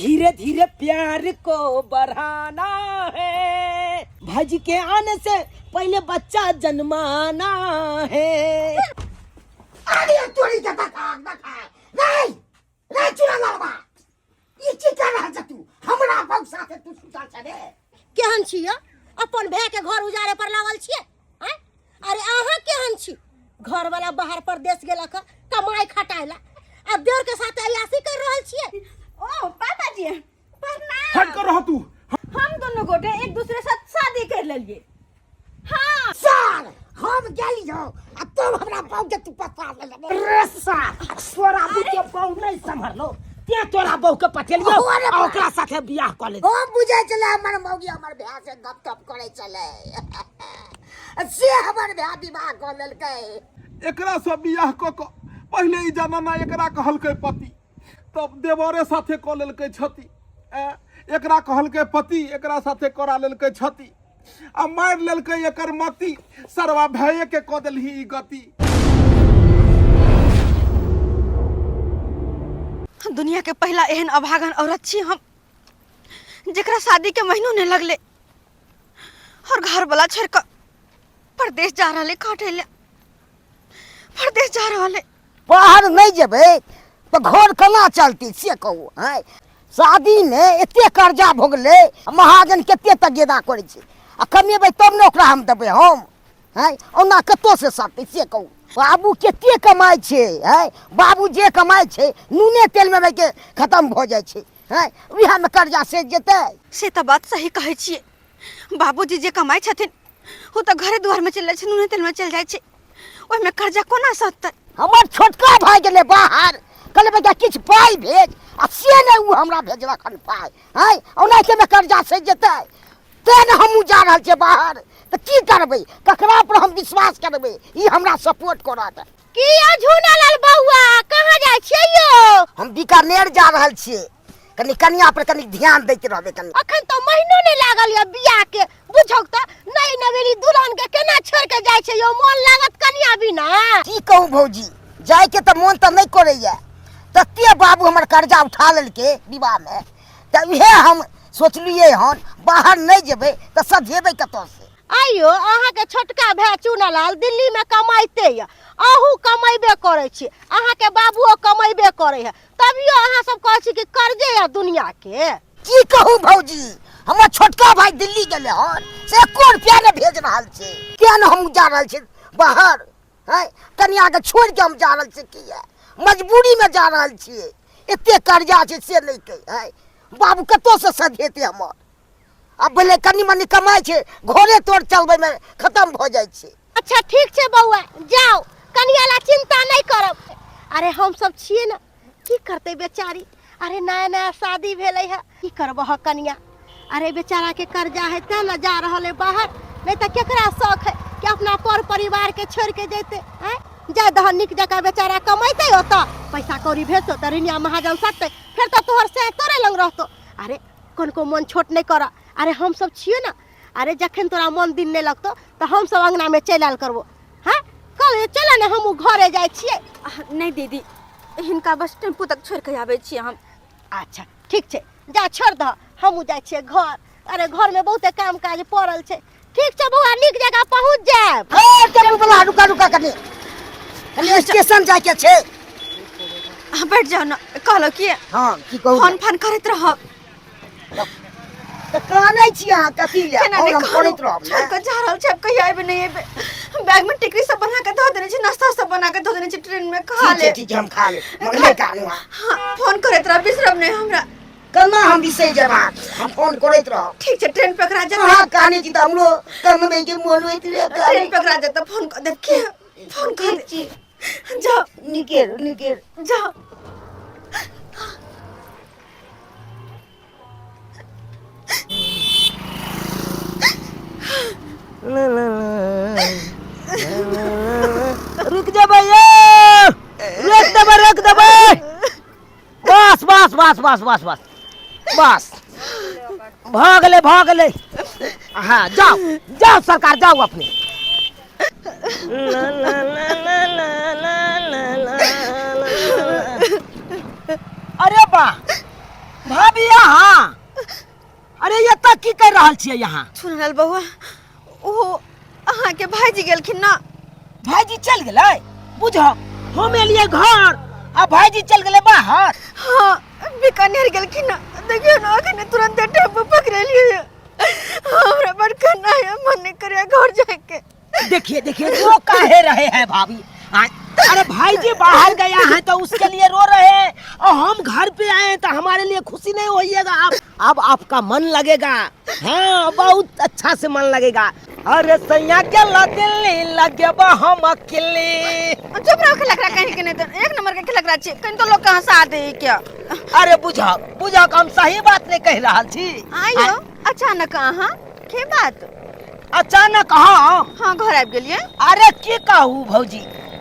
धीरे धीरे प्यार को बढ़ाना है, भाजी के आने से पहले बच्चा जन्माना है। अरे तोरी के देखा देखा रे रे चुरा लड़वा, ई की कर रहल छ तू? हमरा बहू साथे तू सुतल छ रे? केहन छी यौ, अपन भाय के घर उजाड़े पर लागल छियै? आँय? अरे अहाँ केहन छी? घर वाला बाहर परदेश गेलक हँ, कमाई खटाय ला, आ देवर के साथ अयासी कर रहल छियै। ओ पापा जी प्रणाम। हट कर रह तू। हम दोनों गोटे एक दूसरे साथ शादी कर लेलिए। हाँ। सार हम गेलियो आ तुम हमरा बहू के तू पता ले रे सार, तोरा बहू के बहू नहीं संभरलो ते तोरा बहू के पटेलियो अरे आ ओकरा साथे बियाह क ले। हम बुझै छलै हमर मौगी हमर भाय से गप तप करै छलै, से हमर भाय विवाह कऽ लेलकै। एकरा से बियाह क क पहिले ई जनाना एकरा कहलकै पति, तब देवरे साथे क लेलकै छति। एकरा कहलकै पति, एकरा साथे करा लेलकै छति आ मारि लेलकै एकर मति। सरवा भैये के क देलही ई गति। दुनिया के पहला एहन अभागन औरत छी हम, जेकरा शादी के महीनों नहीं लगले और घर वाला छोड़ के परदेश जा रहा है, काटे ले परदेश जा रहा है। बाहर नहीं जेबै तऽ घर केना चलतै से कहू? आँय, शादीमे एते कर्जा भऽ गेलै, महाजन कते तगेदा करै छै, आ कमेबै तब ने ओकरा हम देबै हम। आँय, ओना कतऽसँ सटतै से कहू? बाबू कते कमाइ छै? आँय, बाबू जे कमाइ छै नूने तेलमे रहिके खतम भऽ जाइ छै। आँय, उएहमे कर्जा सधि जेतै। से तऽ बात सही कहै छियै, बाबूजी जे कमाइ छथिन ओ तऽ घरे दुआरमे चलि जाइ छै, नूने तेलमे चलि जाइ छै, ओहिमे कर्जा कोना सधतै? हमर छोटका भाय गेलै बाहर, कहलै बेटा किछु पाइ भेज, आ से नहि ओ हमरा भेजलक हन पाइ। आँय, ओनाहितेमे कर्जा सधि जेतै, तेँ ने हमहूँ जा रहल छियै बाहर। तऽ की करबै, ककरा पर हम विश्वास करबै ई हमरा सपोर्ट करत? की यौ झूना लाल बौआ, कहाँ जाइ छियै यौ? हम बीकानेर जा रहल छियै, कनि कनिया पर कनि ध्यान दैत रहबै कनि। अखन तऽ महीनो नहि लागल यऽ बियाह के, बुझौक तऽ नई नवेली दुल्हन के केना छोड़ के जाइ छै यौ? मोन लागत कनिया बिना? की कहू भौजी, जायके तऽ मोन तऽ नहि करैया, तते बाबू हमर कर्जा उठा लेलकै विवाहमे, तऽ उएह हम सोचलियै हन बाहर नहि जेबै तऽ सधेबै कतऽसँ। आइयो अहाँके छोटका भाय चुनालाल दिल्ली में कमाइते यऽ, अहूँ कमेबे करै छी, अहाँके बाबुओ कमेबे करै है, तभियो अहाँ सब कहै छी कि कर्जे यऽ दुनिया के। की कहू भौजी, हमर छोटका भाई दिल्ली गेलै हन, से एको रुपया नहि भेज रहल छै, तें ने हम जा रहल छी बाहर। हैं, कनिया के छोड़ि के हम जा रहल छी, किया मजबूरी में जा रहल छियै, एते कर्जा छै से नहि के। हैं, बाबू कतऽसँ सधेतै हमर? आब भेलै कनि मनि कमाइ छै, घरे तोड़ चलबैमे खतम भऽ जाइ छै। अच्छा ठीक छै बौआ, जाओ, कनिया ला चिंता नहीं करब। अरे हम सब छियै ने, की करतै बेचारी? अरे नया नया शादी भेलै है, की करबह कनिया? अरे बेचारा के कर्जा है तें ने जा रहल है बाहर, नहीं तऽ केकरा शौक है कि अपना पर परिवार के छोड़ के जैते? आँय, जाय दहन, नीक जकाँ बेचारा कमेतै, ओतऽ पैसा कौड़ी भेजतौ तऽ रिनिया महाजन सटतै, फेर तऽ तोहर से तोरे लग रहतौ। अरे कनको मन छोट नहीं कर, अरे हम सब छियै ने। अरे जखन तोरा मन दिन नहीं लगतो तऽ हम सब अंगना में चलि आयल करबो। हाँ कल चल ने, हम घरे जाइ छियै। नहीं दीदी, हिनका बस टेम्पू तक छोड़ के आबै छियै हम। अच्छा ठीक छै, जा छोड़ दह, हमहूँ जाइ छियै घर। अरे घर में बहुते काम काज पड़ल छै। ठीक छै बौआ, नीक जगह पहुँच जायब। हे टेम्पू वाला, रुका रुका, कनि कनि स्टेशन जाइके छै। अहाँ बैठ जाउ ने, कहलहुँ कि हाँ की कहू? फोन फान करैत रहब। तऽ कानै छी अहाँ कथी लए? केना फोन नहि हम कहलहुँ? करैत रहब छोड़ ने। कऽ जा रहल छी, आब कहिया एबै नहि एबै। बैग में टिकरी सब बना के धऽ देने छी, नाश्ता सब बना के धऽ देने छी, ट्रेन में खा ठीक छै ले। ठीक छै, हम खा लेब, मगर नहि कानू अहाँ। हाँ, फोन करैत रहब, बिसरब नहि हमरा। केना हम बिसरि जेब अहाँ? हम फोन करैत रहब। ठीक छै, ट्रेन पकड़ा जेतै। अहाँ कानै छी तऽ हमरो कनबै के मोन होइत रहै। ट्रेन पकड़ा जेतै, फोन कऽ देब के? फोन कऽ देब। जाओ। निकेर निकेर। जाओ। रुक जेबै यौ, रोक देबै, रोक देबै। बस बस बस बस बस बस बस, भऽ गेलै, भऽ गेलै। हाँ जाओ जाओ सरकार, जाओ अपने। अरे वाह, भाभी अहाँ, अरे एतऽ की कर रहल छियै यहाँ? सुनल बौआ, ओ अहाँके भाईजी गेलखिन ना। भाईजी चल गेलै? बुझ, हम एलियै घर आ भाईजी चल गेलै बाहर। हाँ, बीकानेर गेलखिन ना। देखियौ ना, अखने तुरंत टेम्पो पकड़ेलियै। हमरा बड़ कन्ना है, मन नहीं करे घर जाके। देखिए देखिए, रो काहे रहे हैं भाभी? अरे भाई जी बाहर गया है तो उसके लिए रो रहे हैं, और हम घर पे आए हैं तो हमारे लिए खुशी नहीं होइएगा। अब आपका मन लगेगा। हाँ, बहुत अच्छा से मन लगेगा। अरे सैया गेला दिल्ली, लगेबा हम अकेले। चुप रहो, खिलक रहा कहीं के नहीं तो एक नंबर के खिलक रहा छी, कहीं तो लोग कहाँ से आते हैं क्या? अरे बुझा बुझा, हम सही बात नहीं कह रहा छी। आइयो अचानक अहाँ के बात? अचानक? हाँ। हाँ, घर आबि गेलियै। अरे की कहू भौजी,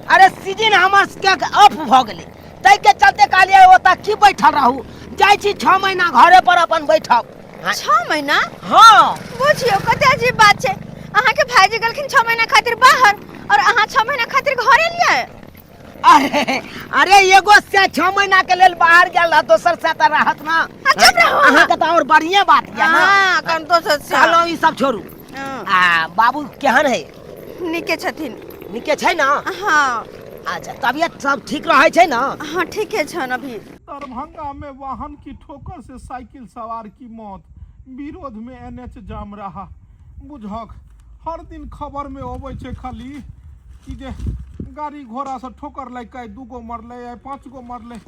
अरे सीजन हमर सबके ऑफ भऽ गेलै, ताहिके चलते कहलियै ओतऽ की बैठल रहू, जाइ छी 6 महीना घरे पर अपन बैठब। हाँ। 6 महीना? हाँ। बुझियौ कते अजीब बात छै, अहाँके भाईजी गेलखिन 6 महीना खातिर बाहर और अहाँ 6 महीना खातिर घर एलियै। अरे अरे, एगो से 6 महीना के लेल बाहर गेल रह, दोसर से तऽ रहत ना। चुप रहू अहाँ। अहाँके तऽ और बढ़िया बात यऽ ना। हाँ, कन दोसर से। कहलहुँ ई सब छोड़ू। हाँ। आ बाबू केहन है? नीके छथिन। नीके छै ना? हाँ। अच्छा, तबियत सब ठीक रहै छै ना? हाँ, ठीके छन अभी। दरभंगा में वाहन की ठोकर से साइकिल सवार की मौत, विरोध में एनएच जाम रहा। बुझक, हर दिन खबर में अबै छै खाली कि जे गाड़ी घोड़ा से ठोकर लागि कऽ आइ 2 गो मरलै, आइ 5 गो मरलै।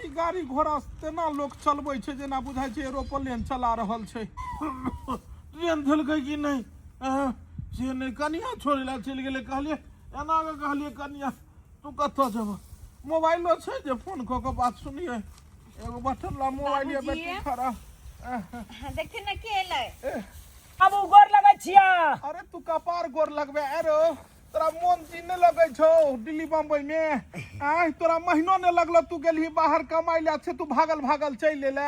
ई गाड़ी घोड़ा तेना लोक चलबै छै जेना बुझाइ छै एरोप्लेन चला रहल छै। ट्रेन धेलकै कि नहि से नहि। कनिया छोड़ै लए चलि गेलै। कहलियै एना कऽ, कहलियै कनिया तू कतऽ जेबह? मोबाइलो छै जे फोन कऽ कऽ बात सुनियै? एगो बटन ला मोबाइल ये बैटरी खड़ा। देखिन ने के एलै। बाबू, गोर लगै छियै। अरे तू कपार गोर लगबे। अरे तोरा मोन जी नहि लगै छौ दिल्ली बम्बई में? आय, तोरा महीनो नहि लगलो तू गेलही बाहर कमाइ लए, से तू भागल भागल चलि एले।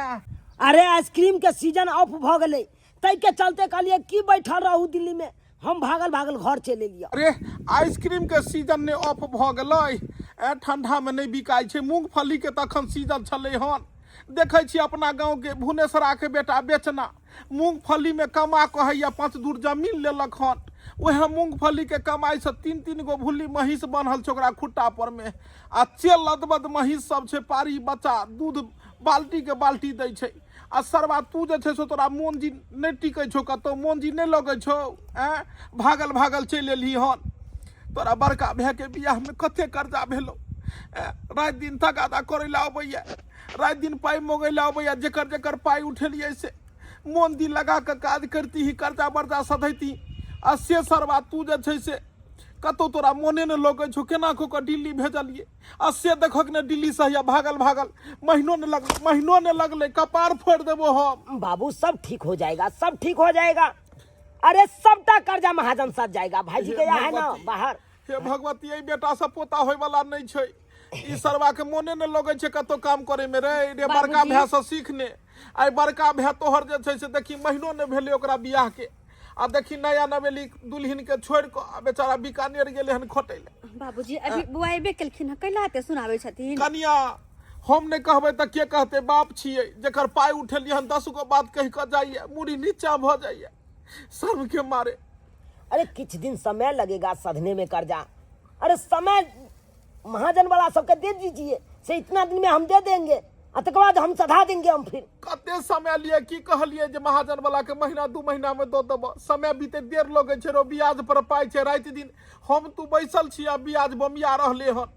अरे आइसक्रीम के सीजन ऑफ भऽ गेलै, ताहिके चलते कहलियै की बैठल रहू दिल्ली में, हम भागल भागल घर चलि एलियै। अरे आइसक्रीम के सीजन नहि ऑफ भऽ गेलै? ए ठंडा में नहि बिकाइ छै मूंगफली के, तखन सीजन छलै हन। देखै छी अपना गाँव के भुवनेश्वरा के बेटा बेचना मूंगफली में कमा कहैया, 5 दूर जमीन लेलक हन। वएह मूंगफली के कमाई से 3-3 गो भुल्ली महींस बान्हल छै ओकरा खुट्टा पर में, आ चेल लदबद महींस सब छै, पारी बच्चा दूध बाल्टी के बाल्टी दै छै। आ सरवा तू जे छै से तोरा मोन जी नहि टिकै छौ कतौ, मोन जी नहि लगै छौ। आँय, भागल भागल चलि एलही हन। तोरा बड़का भाय के बियाह में कते कर्जा भेलौ। राति दिन तगादा करै लए अबैया, राति दिन पाइ मँगै लए अबैया। जेकर जेकर पाइ उठेलियै से मोन दिल लगा कऽ काज करतीही, कर्जा बर्जा सधैती। आ से सरवा तू जे छै से कतौ तोरा मोने नहि लगै छौ, केना कऽ कऽ दिल्ली भेजलियै। आ से देखक ने दिल्ली से हैया भागल भागल, महीनो नहि लगलै, महीनो नहि लगलै, कपार फोड़ि देबो हम। बाबू, सब ठीक हो जाएगा, सब ठीक हो जाएगा। अरे सबटा कर्जा महाजन साथ जाएगा, भाईजी हे गया है ना भगवती। बाहर। हे भगवती, एहि बेटा से पोता होय वाला नहि छै। ई सरवा के मोने नहि लगै छै कतौ काम करे में। रे रे, बड़का बाबूजी। भाय से सीख ने। आइ बड़का भाय तोहर जे छै से देखी, महीनो नहि भेलै ओकरा बियाह के, आ देखी नया नवेली दुल्हन के छोड़ि कऽ आ बेचारा बीकानेर गेलै हन खटै लए। बाबूजी, अभी बौआ एबे केलखिन हँ, कैला एते सुनाबै छथिन? कनिया, हम नहि कहबै तऽ के कहतै? बाप छियै जकर पाइ उठेलियै हन, 10 गो बात कहि कऽ जाइए, मुड़ी नीचा भऽ जाइए शर्म के मारे। अरे किछु दिन समय लगेगा सधने में कर्जा। अरे समय महाजन वाला सबके दे दीजिए, से इतना दिन में हम दे देंगे, आ तकर बाद हम सधा देंगे हम फिर। कते समय लिए? की कहलियै जे महाजन वाला के महीना 2 महीना में दऽ देबऽ। समय बीते देर लगै छै रो, ब्याज पर पाइ छै। राति दिन हम तू बैसल छी आ ब्याज बमिया रहले हन,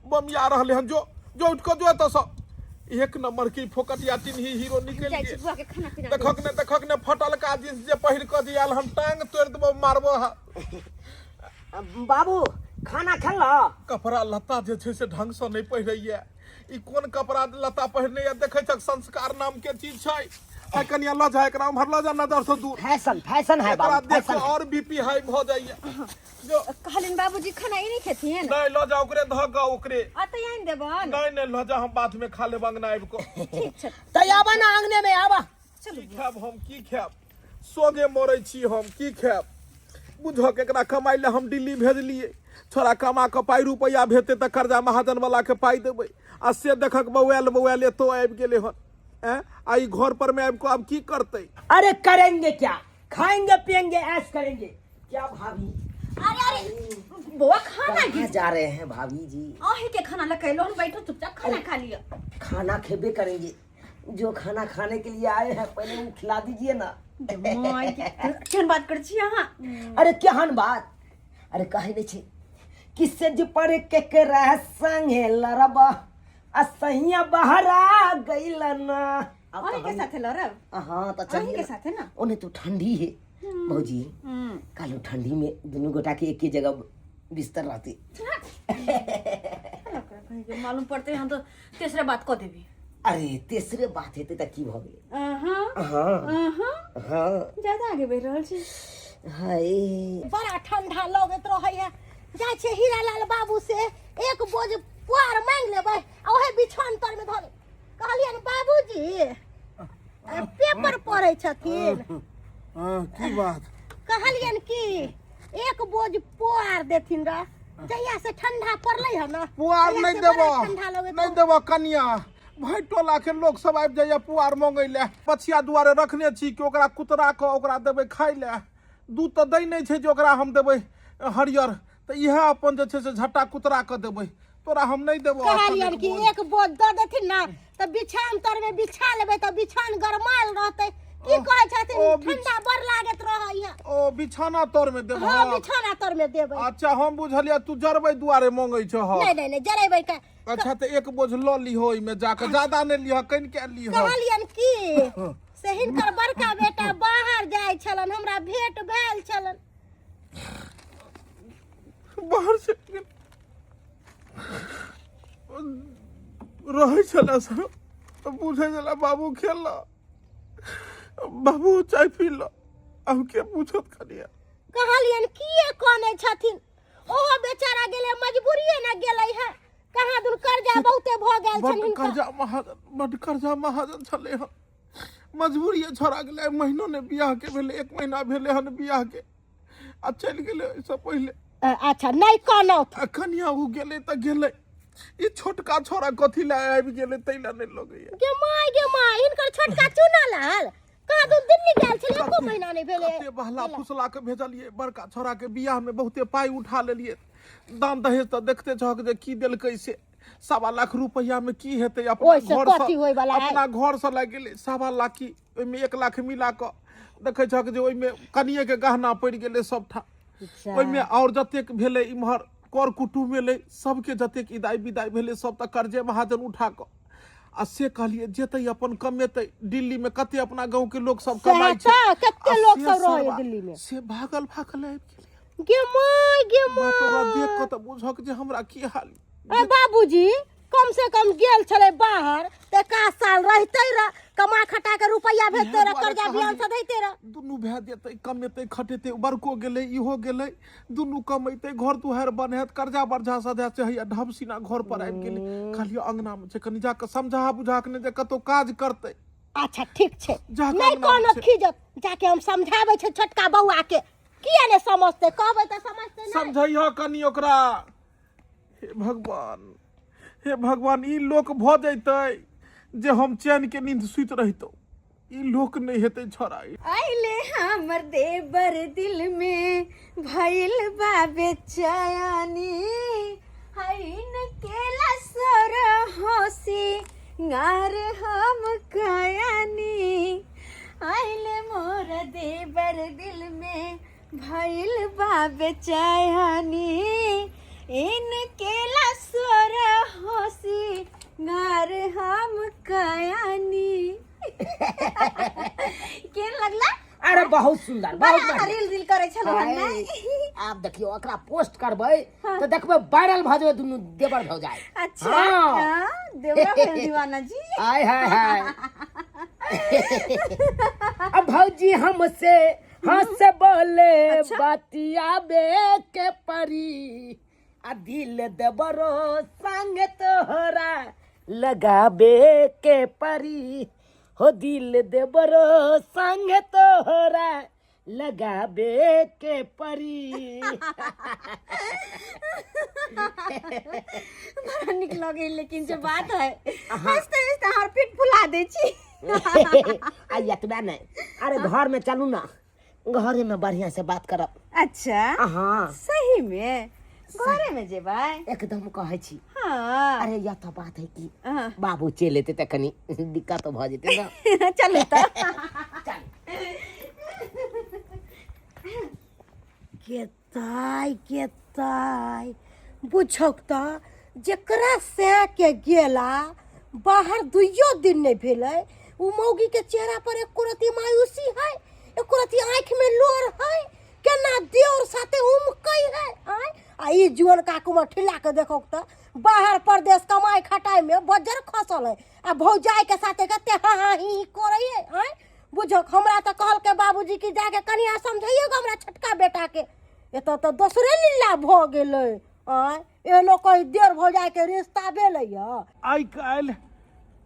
बमिया रहले हन। जो जो, उठि कऽ जो एतऽसँ। एक नंबर के फोकटिया टिन्ही हीरो निकलि जाइ छी गेल। बुआ के खाना पीना। देखक ने, देखक ने, फटलका जींस जे पहिर कऽ जे आयल हन, टांग तोड़ि देबो, मारबो हा। बाबू, खाना खेल? कपड़ा लत्ता जे छै से ढंगसँ नहि पहिरैया। ई कोन कपड़ा लत्ता पहिरने या? देखै छक, संस्कार नाम के चीज छै। आ कनिया, लऽ जा एकरा, उम्हर लऽ जा, नजर से दूर। फैशन, फैशन है एकरा बाबू, देखो फैशन है। और बीपी हाई भऽ जाइया जो। कहलिन बाबूजी खाना ई नहि खेथिन। नहि, लऽ जा ओकरे, धऽ कऽ ओकरे। आ तऽ आनि देबन। नहि नहि, लऽ जा, हम बाद में खा लेब अंगना आबि कऽ। ठीक छै। तऽ आबा ना, आंगने में आबा। की खायब हम, की खायब? सोगे मरै छी हम, की खायब? बुझक, एकरा कमाइ लए हम दिल्ली भेजलियै। छोड़ा कमा कऽ पाइ रुपैआ भेजतै तऽ कर्जा महाजन वाला के पाइ देबै। आ से देखक, बौआयल बौआयल एतौ आबि गेलै हन। ऐं आ ई घर पर में आबि कऽ आब की करतै अरे करेंगे क्या खाएंगे पिएंगे ऐश करेंगे क्या भाभी अरे अरे बौआ खाना कहाँ जा रहे हैं भाभी जी अहीं के खाना लग हम बैठो चुपचाप खाना खा लिया खाना खेबे करेंगे जो खाना खाने के लिए आए हैं पहले वो खिला दीजिए ना केहन बात कर छी अहाँ अरे केहन बात अरे कहे नहीं छे किससे जो पर केकरा संगे लड़बा आ सैया बहरा गइल ना अब तो अहीं के हम- साथे लड़ब हाँ तो अहीं चलिए के ना। साथे ना ओने तो ठंडी है भौजी कल ठंडी में दोनों गोटा के एक ही जगह बिस्तर रहती मालूम पड़ते हम तो तीसरे बात कह देबी अरे तीसरे बात हेतै तऽ की भऽ गेलै अहाँ हाँ अहाँ हाँ ज्यादा आगे बढ़ि रहल छी हाय बड़ा ठंडा लगैत रहै है जाइ छै हीरालाल बाबू से एक बोझ पुआर मांगि लेबै आ ओहे बिछौन तर में धऽ कहलियनि बाबूजी पेपर पढ़ै छथिन हाँ, की बात कहलियनि कि एक बोझ पुआर देथिन रह जहिया से ठंडा पड़लै है ना पुआर तहिया नहि से बड़ा देबो ठंडा लगैत नहि देबो कनिया भरि टोला के लोक सब आबि जाइए पुआर मंगै लए पछिया दुआरे रखने छी कि ओकरा कुतरा कऽ ओकरा देबै खाइ लए दूध तऽ दै नहि छै जे ओकरा हम देबै हरियर तऽ इएह अपन जे छै से झट्टा कुतरा कऽ देबै तोरा हम नहि देबो एखन कहलियनि एक कि बोझ। एक बोझ दऽ देथिन ना तऽ बिछान तर में बिछा लेबै तऽ बिछान गरमायल रहतै की कहै छथिन ओ ठंडा बड़ लागैत रहै है ओ बिछाना तर में देबो हाँ बिछाना तर में देबै अच्छा हम बुझलियै तू जरबै दुआरे मंगै छह नहि नहि नहि जरेबै के अच्छा तऽ एक बोझ लऽ लिहो ओहिमे जाकऽ ज्यादा नहि लिह कनिके लिह कहलियनि कि से हिनकर बड़का बेटा बाहर जाइ छलन हमरा भेंट भेल छलन बाहर से रहै छलै सर बुझै छलै बाबू खेल बाबू चाय पी ल आब के पूछत कनिया कहलियनि किए कनै छथिन ओहो बेचारा गेलै मजबूरिए ने गेलै है कहाँ दुन कर्जा बहुते भऽ गेल छनि बड्ड हिनकर कर्जा महाजन बड्ड कर्जा महाजन छलै हन मजबूरिए छोड़ा गेलै महीनो नहि बियाहके भेलै एक महीना भेलै हन बियाहके आ चलि गेलै ओहिसँ पहिले अच्छा नहि कहलहुँ आ कनिया ओ गेलै तऽ गेलै ई छोटका छोड़ा कथी लए आबि गेलै ताहि लए नहि लगैया गे माय गे माय हिनकर छोटका चुना लाल कहाँ दू दिल्ली गेल छलै एको महीना नहि भेलै कते बहला फुसला के भेजलियै बड़का छोड़ा के बियाह में बहुते पाइ उठा लेलियै दान दहेज तऽ देखते छहक जे की देलकै से 1.25 लाख रुपैआ में की हेतै अपना ओहिसँ घर कथी होइवला है? अपना घर से लागि गेलै 1.25 लाख की ओहिमे 1 लाख मिला कऽ देखै छहक जे ओहिमे कनिए के गहना पड़ि गेलै सबठाम ओहिमे आओर जतेक भेलै इम्हर कर कुटुम्ब एलै सबके जतेक इदाइ विदाइ भेलै सब तऽ कर्जे महाजन उठा कऽ आ से कहलियै जेतै अपन कमेतै दिल्ली में कते अपना गाँव के लोक सब सएह कमाइ छै तऽ, कते आ लोक से सब रहैए सरबा, दिल्ली में। से भागल भागल आबि गेलै गे माय गे बाप रे, माय देख कऽ तऽ बुझक जे हमरा की हाल ए बाबूजी कम से कम गेल छलै बाहर तऽ एक साल रहिते रह कमा खटा के रुपैआ भेजते रह इएह दुआरे कर्जा बिहान कहलियै। सधैते रह दुनू भए जेतै कमेतै खटेतै बड़को गेलै इहो गेलै दुनू कमेतै घर दुआरि बन्हैत कर्जा बर्जा सधैत से हैया ढबसीना घर पर आबि गेलै कहलियै अंगनामे छै कनि जाकऽ समझा बुझा कऽ नहि जे कतहु काज करतै अच्छा ठीक छै जा कऽ नहि अंगनामे कोनो छै। खीजत जाके हम समझाबै छै छोटका बौआ के किया ने समझतै कहबै तऽ समझतै नहि समझैह कनि ओकरा हे भगवान हे भगवान ई लोक भऽ जैतै जे हम चैन के नींद सुति रहितहुँ ई लोक नहि हेतै छौड़ा ई। आइले हमर देवर दिल में भइल बा बेचैनी हईन केला सर होसी गार हम कयानी आइले मोर देवर दिल में भइल बा बेचैनी इन केला सर होसी गार हम कयानी केहन लगला अरे बहुत सुंदर बहुत बड़ा बढ़िया रील रील करै छलहुँ हन हाय, ने आब देखियौ एकरा पोस्ट करबै तऽ देखबै वायरल भऽ जेबै दुनू देवर भऽ जाय अच्छा हाँ। हाँ, देवरा भेल दीवाना जी आय हाय हाय अब भौजी हमसे हंस बोले अच्छा। बतियाबे के परी आ दिल देबरो संग तोहरा लगाबे के परी हो दिल देबरो संग तोहरा लगाबे के परी बड़ा नीक लगे लेकिन जे बात है हंसते हंसते हमर पेट फुला दै छी आ एतबे नहि, अरे घर में चलू ना, घरे में बढ़िया से बात करब। अच्छा। हाँ। सही में घरे में जेबै? एकदम कहै छी। हाँ। अरे यह तो बात है कि हाँ। बाबू चलि एतै तऽ कनि दिक्कत भऽ जेतै ने। चलू तऽ। गेताय गेताय, बुझौक तऽ जेकरा सैके गेला बाहर दुइयो दिन नहि भेलै, ओ मौगीके चेहरा पर एको रत्ती मायूसी है, एको रत्ती आँखिमे लोर है, केना देवर साथे उमकै है। आँय, आ ई जुअन काकू ठिला के देखौक तऽ बाहर परदेश कमाइ खटाइमे बज्जर खसल है, आ भौजाइके साथे कते हाँ हाँ ही ही करै है। आँय बुझौक, हमरा तऽ कहलकै बाबूजी कि जाके कनिया समझैयौ हमरा छोटका बेटाके, एतऽ तऽ दोसरे लीला भऽ गेलै। आँय, एहनो कहीं देर भौजाइके रिश्ता भेलै यऽ? आइ काल्हि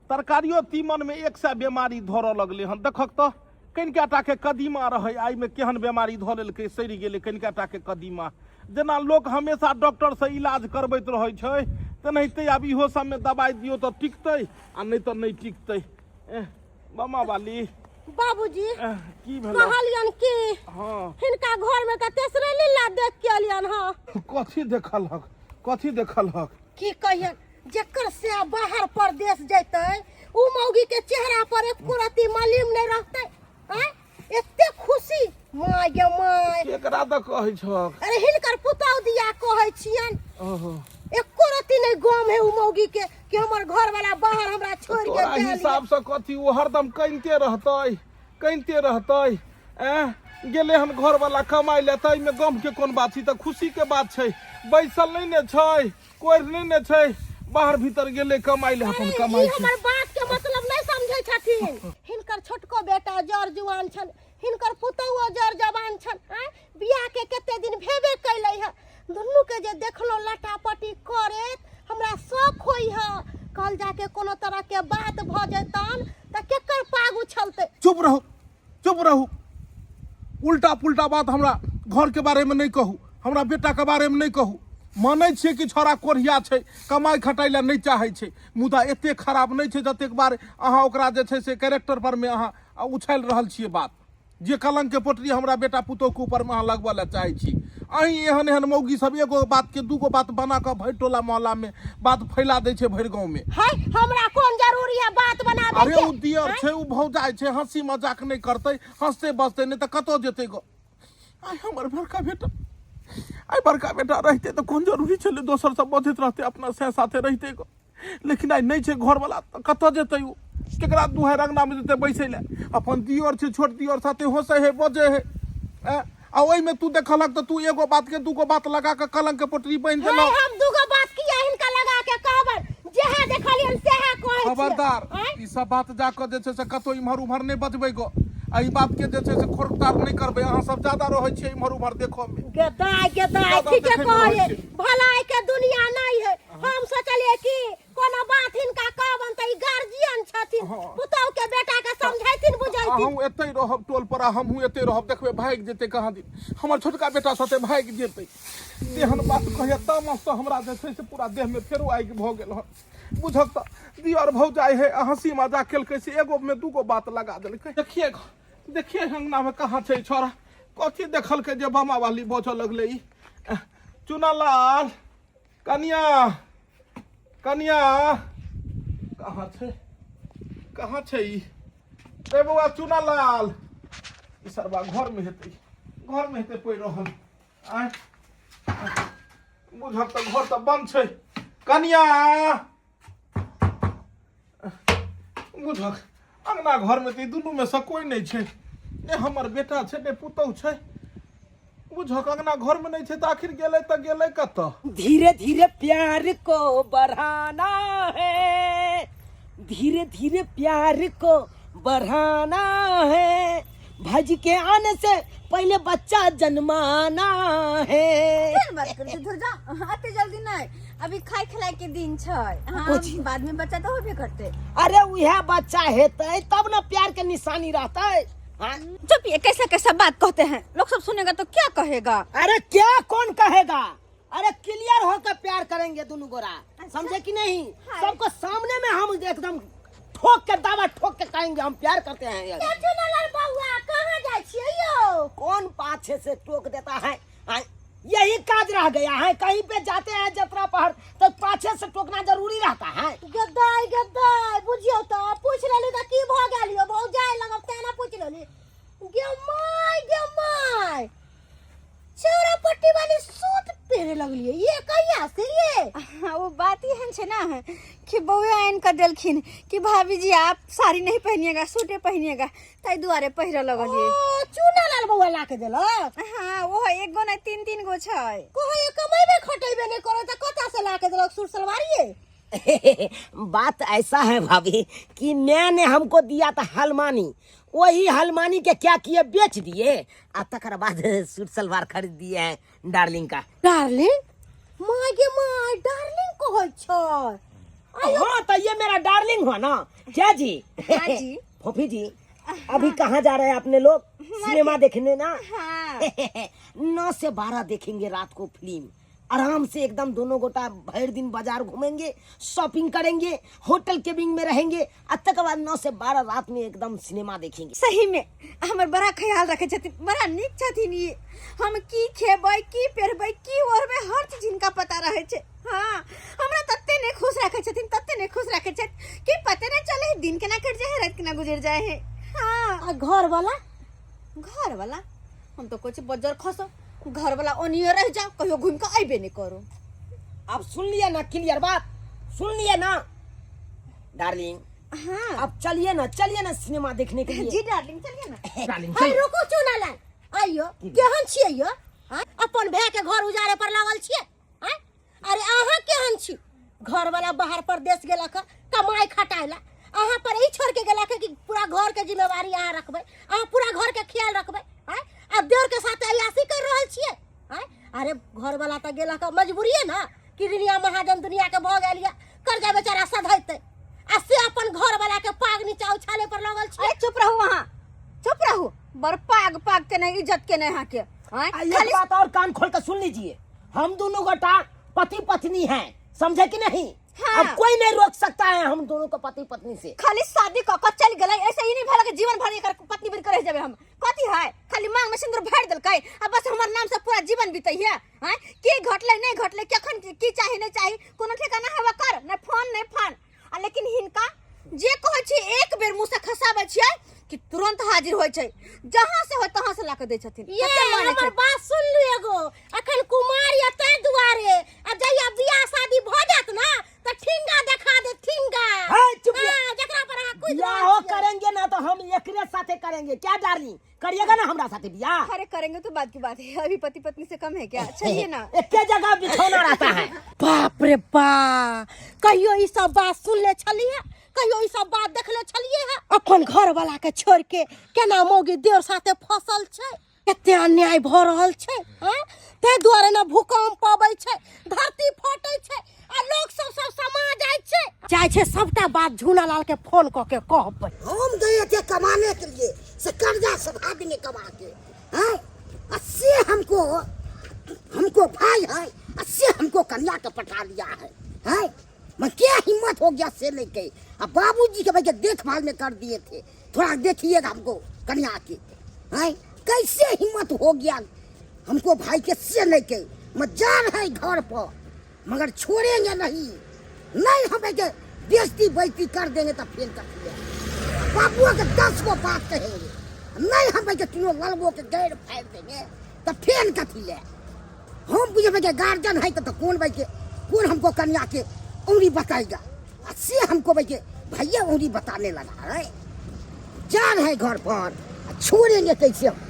तरकारियो तीमनमे एक सए बेमारी धरऽ लगलै हन। देखक तऽ कनिका टाके कदीमा रहै, आइमे केहन बेमारी धऽ लेलकै, सड़ि गेलै कनिका टाके कदीमा। जेना लोक हमेशा डॉक्टरसँ इलाज करबैत रहै छै, तेनाहिते आब इहो सबमे दबाइ दियौ तऽ टिकतै आ नहि तऽ नहि टिकतै। एह, मामा वाली। बाबूजी। एह, की भेलै? कहलियन कि हाँ। हिनका घर में तऽ तेसरे लीला देख के एलियन हँ। कथी देखलहक? कथी देखलहक? की कहियन, जेकर से बाहर परदेश जैतै उ मौगी के चेहरा पर एको रत्ती मलिम नहीं रहतै। आँय, एते खुशी, माय गे माय। केकरा तऽ कहै छहक? अरे हिनकर पुतहु दिया कहै छियन। ओहो। एको रत्ती नहीं गम है उ मौगी के कि हमर घर वाला बाहर हमरा छोड़ के तोरा गेल। हिसाब से कथी ओ हरदम कनिते रहतै, कनिते रहतै? एँ, गेलै हन घर वाला कमाइ लए, ताहिमे गम के कोन बात छै? तऽ खुशी के बात छै। बैसल नहि ने छै, कोरि नहि ने छै, बाहर भीतर गेलै कमाइ लए, अपन अरे, कमाइ ई छै। हमर बात के मतलब नहीं समझै छथिन। हिनकर छोटको बेटा जर जुआन छन, हिनकर पुतहुओ जर जवान छन। आँय, बियाह के कते दिन भेबे कैलै है, दुनू के जे देखलो लटापटी करैत हमरा शौक होइ है, कल जाके कोनो तरह के बात भऽ जेतन तऽ केकर पाग उछलतै? चुप रहू, चुप रहू, उल्टा पुल्टा बात हमरा घर के बारे में नहीं कहू, हमरा बेटा के बारे में नहीं कहू। मानै छियै कि छौड़ा कोढ़िया छै, कमाइ खटाइ लए नहि चाहै छै, मुदा एते खराब नहि छै जतेक बार अहाँ ओकरा जे छै से कैरेक्टर पर में अहाँ उछालि रहल छियै बात। जे कलंक के पोटरी हमरा बेटा पुतोह के ऊपर में अहाँ लगबऽ लए चाहै छी। अहीं एहन एहन मौगी सब एगो बात के दूगो बात बना कऽ भरि टोला मोहल्ला में बात फैला दै छै भरि गाँव में। है, हमरा कोन जरूरी है बात बनाबे अरे के? ओ दियर छै, ओ भौजाइ छै, हंसी मजाक नहि करतै, हंसते बजतै नहि तऽ कतऽ जेतै गो? आइ हमर बड़का बेटा, आइ बड़का बेटा रहितै तऽ कोन जरूरी छलै दोसर सब बजैत रहतै, अपना से साथे रहितै गो। लेकिन आइ नहि छै घरवला तऽ कतऽ जेतै ओ? केकरा दुहारि अङ्गनामे जेतै बैसै लए? अपन दियर छै, छोट दियर साथे हँसै है, बजै है। आ ओहिमे तू देखलक तऽ तू एगो बात के दूगो बात लगा कऽ कलंक के पोटरी बान्हि हे, देलक। हम दूगो बात किया हिनका लगा के कहबनि? जेहे देखलियनि सेहे कहै छियै। खबरदार, आँय? ई सब बात जाकऽ जे छै से कतौ इम्हर उम्हर नहि बजबै गो, आ ई बात के जे छै से खोरतार नहि करबै। अहाँ सब ज्यादा रहै छियै इम्हर उम्हर देखऽ मे। गेदाय गेदाय, ज्यादा ठीके देखैमे रहै कहलियै, छियै। भलाई के दुनिया नहीं है। हम सोचलियै कि कोनो बात हिनका कहबनि तऽ ई गार्जियन छथिन, हाँ। पुतहु के बेटा के समझैथिन बुझैथिन। अहूँ एतै रहब टोल पर आ हमहूँ एतै रहब, देखबै भागि जेतै कहाँ दिन, हमर छोटका बेटा साथे भागि जेतै। तेहन बात कहैया, तामस तऽ हमरा जे छै से पूरा देहमे फेरो आगि भऽ गेल हन। बुझक तऽ दियर भौजाइ है, आ हँसी मजाक केलकै से एगो मे दूगो बात लगा देलकै। देखिए देखिए अंगना में कहाँ छै छोरा, कथी देखलकै जे बामा वाली बजऽ लगलै ई? चुनालाल, कनिया, कनिया कहाँ छै? कहाँ छै ई? रे बौआ चुनालाल, ई सरबा घर में हेतै, घर में हेतै पड़ि रहल। आँय, बुझब तऽ घर तऽ बंद छै। कनिया, बुझक अंगना घर में तऽ ई दुनू में से कोई नहि छै, ने हमर बेटा छै ने पुतहु छै। बुझक अंगना घर में नहि छै तऽ आखिर गेलै तऽ गेलै कतऽ? धीरे धीरे प्यार को बढ़ाना है, धीरे धीरे प्यार को बढ़ाना है, भज के आने से पहले बच्चा जन्माना है। केहन बात करै छी, धुर जा, एते जल्दी नहि, अभी खाय खिलाय के दिन छै। हाँ, कोची? बाद में बच्चा तऽ होबे करतै। अरे उहे बच्चा हेतै तब न प्यार के निशानी रहतै। हाँ? चुप, ये कैसा कैसा बात कहते हैं लोग, सब सुनेगा तो क्या कहेगा? अरे क्या कौन कहेगा, अरे क्लियर होकर प्यार करेंगे दोनों गोरा। अच्छा? समझे कि नहीं? हाँ। सबको सामने में हम एकदम ठोक के दावा ठोक के कहेंगे हम प्यार करते हैं। चुनलाल बउआ कहाँ जाइ छियै यौ? कौन पाछे से टोक देता है? यही काज रह गया है, कहीं पे जाते हैं जतरा पहर तो पाछे से टोकना जरूरी रहता है। गद्दाई गद्दाई बुझियौ तऽ पूछि लेली तऽ की भऽ गेल यौ? भौजाइ लगब तेँ ने पूछि लेली। गे my गे my, चौरा पट्टी वाली सूट पहिरे लगलियै ये कहिया से ये? हाँ, वो बात एहन छै ना कि बउए आनि कऽ देलखिन कि भाभी जी आप साड़ी नहीं पहनिएगा, सूटे पहनिएगा, ताहि दुआरे पहिरऽ लगलियै। ओ चूना लाल बउआ ला के देलक? हाँ, वो एक गो नहीं तीन तीन गो छै। कहै कमेबे खटेबे नहीं करे तऽ कतऽ से ला के देलक सूट सलवार ये? बात ऐसा है भाभी कि मैंने हमको दिया था हलमानी, वही हलमानी के क्या किए बेच दिए आ तकर बाद सूट सलवार खरीद दिए हैं डार्लिंग का। डार्लिंग? माय गे my, darling कहै छै? हाँ तो ये मेरा डार्लिंग हुआ ना। क्या जी? हाँ जी। फोफी जी अभी कहाँ जा रहे हैं अपने लोग? सिनेमा देखने ना? हाँ। 9 से 12 देखेंगे रात को फिल्म, आराम से एकदम दोनों गोटा भर दिन बाजार घूमेंगे, शॉपिंग करेंगे, होटल केबिन में रहेंगे आ तकर बाद 9 से 12 रात में एकदम सिनेमा देखेंगे। सही में हमर बड़ा ख्याल रखे छथिन, बड़ा नीक छथिन ई। हम की खेबै की पहिरबै की ओढ़बै हर चीज हिनका पता रहे छै। हाँ हमरा तते नहीं खुश रखे छथिन, तते नहीं खुश रखे छथि कि पते नहीं चले दिन केना कटि जाए है, रात केना गुजर जाए है। हाँ। आ घर वाला? घर वाला हम तो कुछ बजर खसो, घर वाला ओनिए रह जाओ, कहियो घूम के अबे नहीं करो। अब सुन लिया ना क्लियर बात, सुन लिया ना डार्लिंग? हाँ। अब चलिए ना, चलिए ना सिनेमा देखने के लिए। जी डार्लिंग चलिए ना। डार्लिंग हाय, चलिए। रुकू चुना लाल, आइयो केहन छियै यो? हाँ? अपन भाय के घर उजाड़े पर लागल छियै? हाँ? अरे अहाँ केहन छी? घर वाला बाहर परदेश गेलक हँ, कमाई खटाय ला, अहाँ पर ई छोड़ के गेलक हँ कि पूरा घर के जिम्मेवारी अहाँ रखबै, अहाँ पूरा घर के ख्याल रखबै। हाँ? आ देवर के साथ अयासी कर रहल छियै? हाँ? अरे घर वाला तऽ गेलक हँ मजबूरिये ना कि रिनिया महाजन दुनिया के भऽ गेल यऽ, कर्जा बेचारा सधैतै, आ से अपन घर वाला के पाग नीचा उछाले पर लगल छियै। अरे चुप रहू अहाँ, चुप रहू, बड़ पाग पाग के नहीं इज्जत के नहीं अहाँ के। आँय? आ, एक खाली बात और कान खोल कर सुन लीजिए, हम दोनों गोटा पति पत्नी हैं, समझे कि नहीं? हाँ। अब कोई नहीं रोक सकता है हम दोनों को पति पत्नी से। खाली शादी क के चल गेलै, ऐसे ही नहीं भेल कि जीवन भर एकर पत्नी बन के रह जेबै हम। कथी है खाली मांग में सिंदूर भरि देलकै आ बस हमर नाम से पूरा जीवन बीतै है। आँय? की घटलै नहीं घटलै, कखन की चाही नहीं चाही कोनो ठिकाना हेबे कर, नहीं फोन नहीं फान। आ लेकिन हिनका जे कहै छी एक बेर मुँह से खसाबै छियै कि तुरंत हाजिर होइ छै, जहाँ से होय तहाँ से ला के दै छथिन। ये कते मानै हमर छै। बात सुन लू एगो, अखन कुमार या ताहि दुआरे, आ जहिया बियाह शादी भऽ जायत ना तऽ ठिंगा देखा दे, ठिंगा। है, चुप रह। हाँ, जकरा पर अहाँ कूदि रहल बियाहो छियै। करेंगे ना तो हम एकरे साथे करेंगे। क्या डार्लिंग करिएगा ना हमरा साथे बियाह? अरे करेंगे तो बात की बात है, अभी पति पत्नी से कम है क्या? चलिए ना। एक जगह बिछौना रहता है। बाप रे बा, कहियो ई सब बात सुनले छलिए, कहियो ई सब बात देखले छलिए है? अपन घर वाला के छोड़ के केना मौगी देव साथे फसल छै, कते अन्याय भऽ रहल छै। हाँ? ताहि दुआरे ने भूकंप अबै छै, धरती फटै छै आ लोक सब सब समा जाइ छै। जाइ छै सबटा बात झूना लाल के फोन कऽ के कहबै। हम गए थे कमाने के लिए, से कर्जा सधा देंगे कमा के, हैं? आ से हमको भाई है, आ से हमको कन्या के पटा लिया है, हैं? मैं क्या हिम्मत हो गया से नहीं गई। अब बाबूजी के भैया देखभाल में कर दिए थे, थोड़ा देखिएगा हमको कन्या के, हैं? कैसे हिम्मत हो गया हमको भाई के से नहीं गई। मैं जा रहे घर पर मगर छोड़ेंगे नहीं, नहीं हमें के बेइज्जती बेइज्जती कर देंगे तो फिर कर दिया। बाबुआ के 10 गो बात कहेंगे, नहीं हमें के तीनों ललबो के गैर फाड़ देंगे तो फिर कथी ले। हम बुझे के गार्जियन है तो कौन भाई के कौन हमको कन्या के उंगली बताएगा, आ से हमको भाई के भैया उंगली बताने लगा है। जा रहे घर पर, आ छोड़ेंगे कैसे हम?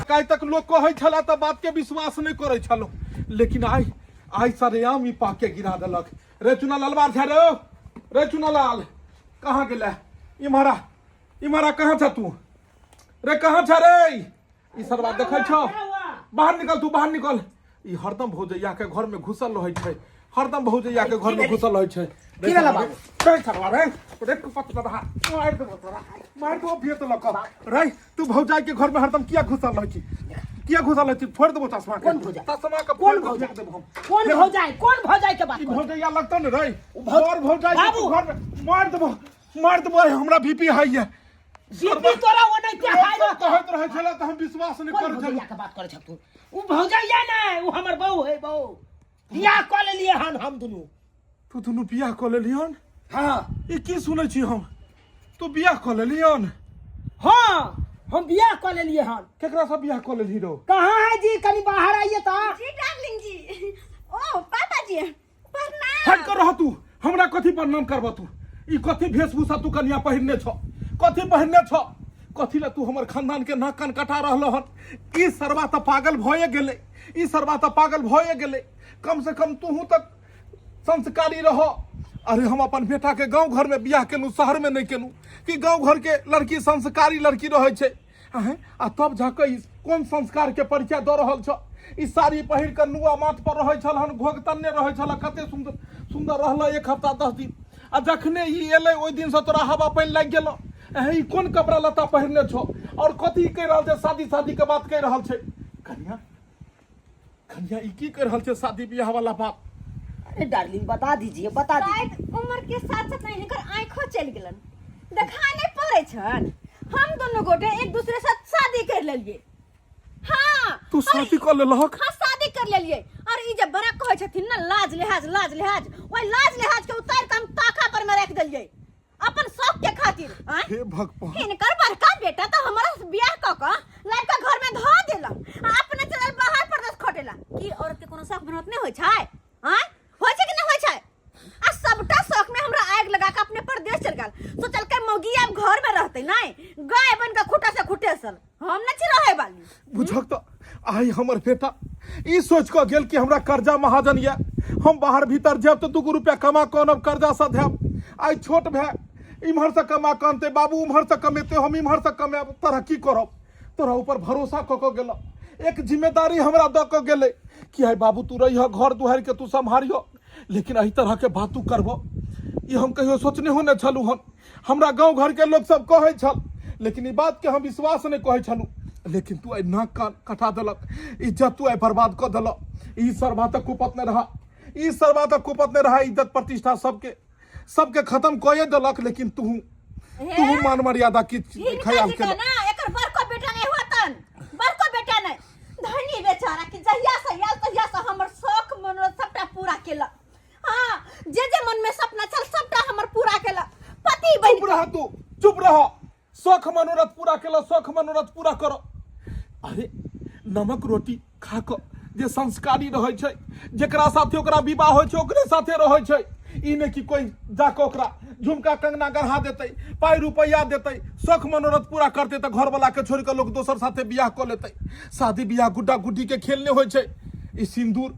काल्हि तक लोक कहै छला तऽ बात के विश्वास नहि करै छलहुँ, लेकिन आइ आइ सरेआम ई पाके गिरा देलक। रे चुनालाल बार छा रे, रे चुनालाल कहाँ गेलै? इम्हरा इम्हरा कहाँ छ तू रे, कहाँ छ रे? ई सरवा देखै छौ, बाहर निकल तू, बाहर निकल। ई हरदम भौजैया के घर में घुसल रहै छै, हरदम भौजैया के घर में घुसल रहै छै। की भेलै बाबू? रे सरवा रे, रे कुपत रहा, मार देबो तोरा, मार देबो भेत लऽ कऽ। रे तू भौजाई के घर में हरदम किया घुसल रहै छी? किया घुसल है फोड़ देबो चश्मा के। कोन भौजाई? चश्मा के कोन फोड़ के भौजाई? फेंक देबो हम। कोन भौजाई, कोन भौजाई के बात ई करै? भौजाइया लगतौ ने रे। और भौजाई के बाबू। तू घर में मार देबो, मार देबो। आइ हमरा बीपी हाई है। बीपी तोरा ओनाहिते हाई लोक सब कहैत रहै छलै तऽ हम विश्वास नहि कोन करै छलहुँ। भौजैया के बात करै छह तू? उ भौजैया नहि, उ हमर बहू है, बहू। बियाह कऽ लेलियै हन हम दुनू। तू दुनू बियाह कऽ लेलियन? हाँ। ई की सुनै छी हम? तू बियाह कऽ लेलियन? हाँ, हम बियाह कऽ लेलियै हन। केकरा से बियाह कऽ लेलही रौ? कहाँ है जी, कनी बाहर आइए तऽ। जी डार्लिंग जी, ओ पापा जी प्रणाम। हट कर रह तू, हमरा कथी प्रणाम करब तू? ई कथी वेशभूषा तू कनिया पहिरने छ? कथी पहिरने छ? कथी ला तू हमर खानदान के नाक कान कटा रहल हन? ई सरवा तऽ पागल भए गेलै, ई सरवा तऽ पागल भए गेलै। कम से कम तूहू तक संस्कारी रह। अरे हम अपन बेटा के गांव घर में बियाह केलहुँ, शहर में नहीं केलहुँ कि गांव घर के लड़की संस्कारी लड़की रहै छै। आँय, आ तब जाकऽ ई कोन संस्कार के परिचय दऽ रहल छ? ई साड़ी पहिर कऽ नुआ माथ पर रहै छल हन, घोघ तनने रहै छल, कते सुन्दर सुन्दर रहल एक हफ्ता 10 दिन। आ जखने ई एलै ओहि दिनसँ तोरा हवा पानि लागि गेलौ। एँ, ई कोन कपड़ा लत्ता पहिरने छौ और कथी कहि रहल छै? शादी शादी के बात कहि रहल छै। कनिया, कनिया, ई की कहि रहल छै शादी बियाह वाला बात? अरे डार्लिंग, बता दीजिए, बता दीजिए। शायद उम्र के साथ साथ नहीं हिनकर आंखो चलि गेलन, देखा नहीं पड़े छन। हम दोनों गोटे एक दूसरे साथ शादी कर लेलिए। हाँ। तू शादी कर लेलहक? हाँ, शादी कर लेलिए। और ई जे बड़ा कहै छथिन ना लाज लिहाज, लाज लिहाज, ओहि लाज लिहाज के उतार के हम ताखा पर में रख देलिए अपन शौक के खातिर। आँय? हे भगवान। हिनकर बड़का बेटा तो हमारा से बियाह क क लड़का घर में धो देला आ अपने चलल बाहर परदेश खटेला। की औरत के कोनो शौक मनोत नहीं होय छै? आँय, होय छै कि नहीं होय छै? आ सबटा शौक में हमरा आग लगा के अपने परदेश चल गेल। सोचल के मौगी अब घर में रहते नहीं, गाय बन के खूटा से खूटे सल हम नहीं छी रहे वाली। बुझक तो आइ हमर बेटा ई सोच कऽ गेल कि हमरा कर्जा महाजन यऽ, हम बाहर भीतर जायब तऽ 2 रुपया कमा कऽ आनब, कर्जा सधायब। आइ छोट भाय इम्हर से कमा कऽ अनतै, बाबू उम्हर से कमेतै, हम इम्हर से कमायब, तरक्की करब। तोरा ऊपर भरोसा कऽ कऽ गेल, एक जिम्मेदारी हमरा दऽ कऽ गेलै कि आइ बाबू तू रहिह, घर दुआरि के तू सम्हारिह, लेकिन एहि तरह के बात तू करबह ई हम कहियो सोचने हो नहि छलहुँ हन। हमरा गाँव घर के लोक सब कहै छल, लेकिन ई बात के हम विश्वास नहि कहै छलहुँ, लेकिन तू आइ नाक कान कटा देलक, इज्जत तू आइ बर्बाद कऽ देलक। ई सरबा तक कुपत नहि रहा, ई सरबा तक कुपत नहि रहा, इज्जत प्रतिष्ठा सबके सबके खत्म कए देलक, लेकिन तू तू मान मर्यादा की हिनका ख्याल जी के केलक। ना एकर बड़को बेटा नहीं होतन, बड़को बेटा नहीं धनी बेचारा कि जहिया से आयल तहिया से हमर शौक मनोरथ सबटा पूरा केलक। हाँ, जे जे मन में सपना छल सबटा हमर पूरा केलक। पति बनि चुप रह तू, चुप रह। शौख मनोरथ पूरा केलक, शौख मनोरथ पूरा करो। अरे नमक रोटी खा कऽ जे संस्कारी रहै छै, जेकरा साथे ओकरा विवाह होइ छै ओकरे साथे रहै छै। ई नहि कि कोइ जाकऽ ओकरा झुमका कंगना गढ़ा देतै, पाइ रुपैआ देतै, शौख मनोरथ पूरा करतै तऽ घरवला के छोड़ि कऽ लोक दोसर साथे बियाह कऽ लेतै। शादी बियाह गुड्डा गुड्डी के खेल नहि होइ छै। ई सिन्दूर,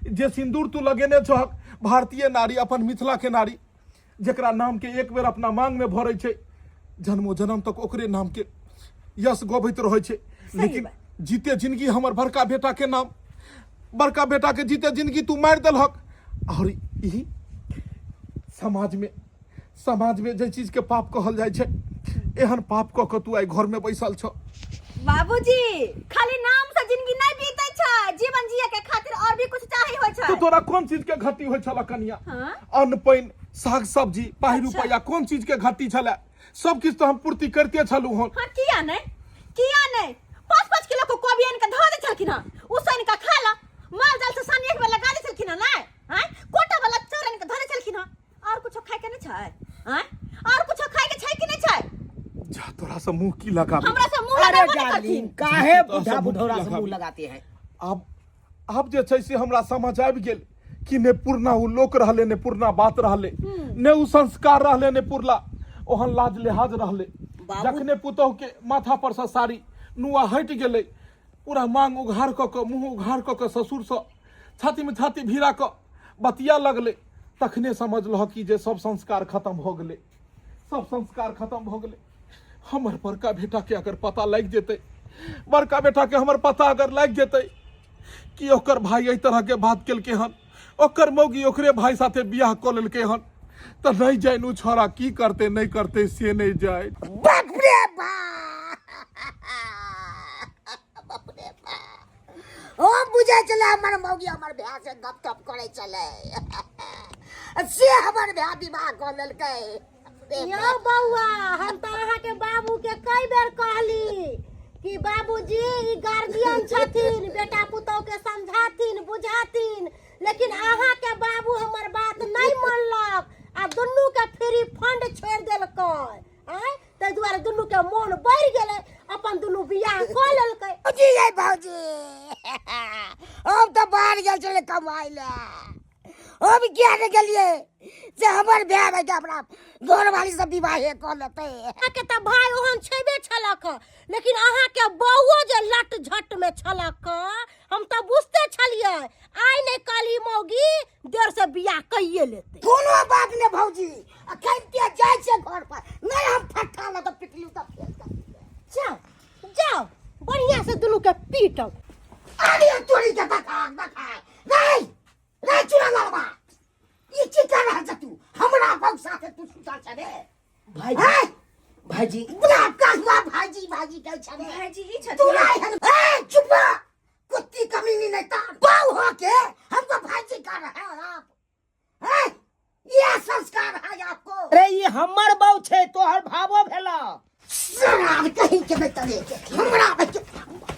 जे सिन्दूर तू लगेने छहक, भारतीय नारी, अपन मिथिला के नारी, जेकरा नाम के एक बेर अपना मांग में भरै छै, जन्मो जन्म तक ओकरे नाम के यश गबैत रहै छै। लेकिन जीते जिंदगी हमर बड़का बेटा के नाम, बड़का बेटा के जीते जिंदगी तू मारि देलहक। और ई समाज में, समाज में जे चीज के पाप कहल जाइ छै, एहन पाप कऽ कऽ तू आइ घर में बैसल छ। बाबूजी, खाली नाम से जिंदगी नहीं बीते छै, जीवन जिए के खातिर और भी कुछ चाही होय छै। तो तोरा कोन चीज के घटी होय छला कनिया? हाँ? अन्न पानि, साग सब्जी, पाइ अच्छा। रुपैया, कोन चीज के घटी छला? सब किछु तऽ हम पूर्ति करते छलहुँ हन। हाँ, किया नहीं, किया नहीं? 5-5 किलो को कोबी आनि के धो दे छलखिन हन, उसैन के खा ला, माल जाल से सानी एक बेर लगा दे छलखिन हन, नहीं? हाँ? कोटा वाला चाउर आनि के धो दे छलखिन हन। और कुछो खाए के नहीं छै? हाँ? और कुछो खाए के छै कि नहीं छै? जा तोरा से मुंह की लगाबे? हमरा से मुंह अरे लगाबो नहीं डार्लिंग, करथिन। काहे तोरा से बुढ़ा मुंह बुढ़ौरा से लगाबे? मुंह लगाते हैं? आब जे छै से हमरा समझ आबि गेल कि ने पुरना उ लोक रहले, ने पुरना बात रहले, ने उ संस्कार रहले, ने पुरला ओहन लाज लिहाज रहले। बाबू- जखने पुतोह के माथा पर से साड़ी नुआ हटि गेलै, पूरा मांग उघार कऽ कऽ, मुंह उघार कऽ कऽ ससुर से छाती में छाती भिड़ा कऽ बतिया लगलै, तखने समझलह कि जे सब संस्कार खत्म भऽ गेलै, सब संस्कार खत्म भऽ गेलै। हमर बड़का बेटा के अगर पता लागि जेतै, बड़का बेटा के हमर पता अगर लागि जेतै कि ओकर भाई एहि तरह के बात केलकै हन, ओकर मौगी ओकरे भाई साथे बियाह कऽ लेलकै हन, तऽ नहि जानि ओ छौड़ा की करतै नहि करतै से नहि जानि। बाप रे बाप, बाप रे बाप। बुझै छलै हमर मौगी हमर भाय से गप तप करै छलै, से हमर भाय विवाह कऽ लेलकै। यौ बौआ, हम तऽ अहाँके बाबूके कई बेर कहली कि बाबूजी ई गार्जियन छथिन, बेटा पुतोहके समझाथिन बुझाथिन, लेकिन अहाँके बाबू हमर बात नहि मानलक आ दुनूके फ्री फंड छोड़ि देलकै। आँय, ताहि दुआरे दुनूके मोन बढ़ि गेलै, अपन दुनू बियाह कऽ लेलकै। भौजी यै भौजी, हम तऽ बाहर गेल छलै कमाइ लए, हम किया नहि गेलियै से हमर भाय भाई हमरा घरवाली सब विवाहे कऽ लेतै। अहाँके तऽ भाय ओहन छेबे छलक, लेकिन अहाँके बौओ जे लट झट में छलक, हम तऽ बुझते छलियै आइ नहि काल्हि मौगी देर से बियाह कइए लेतै। कोनो बात नहि भौजी, आ कहिते जाइ छै घर पर नहि हम फट्टा लऽ कऽ पिटलियौ तऽ फेर कर दियै। जाओ जाओ, बढ़िया से दुनू के पीटब। अरे तोरी के देखा देखा, नहीं रे चुरा लड़वा, ई की कर रहल छ तू? हमरा बहु साथे तू सुतल छ रे? भाईजी, हैं? भाईजी। बुला कहुआ भाईजी भाईजी कहै छ रे। भाईजी ही छथिन। तू नहीं हन। ए चुप रह, कुत्ती कमीनी नहीं तार बहु हो के हमको भाईजी कर रहे हो आप। हैं? ये संस्कार है आपको? अरे ई हमर बहु छै, तोहर भावो भेला। शराब कहीं के नहीं तरे हमरा बच्चे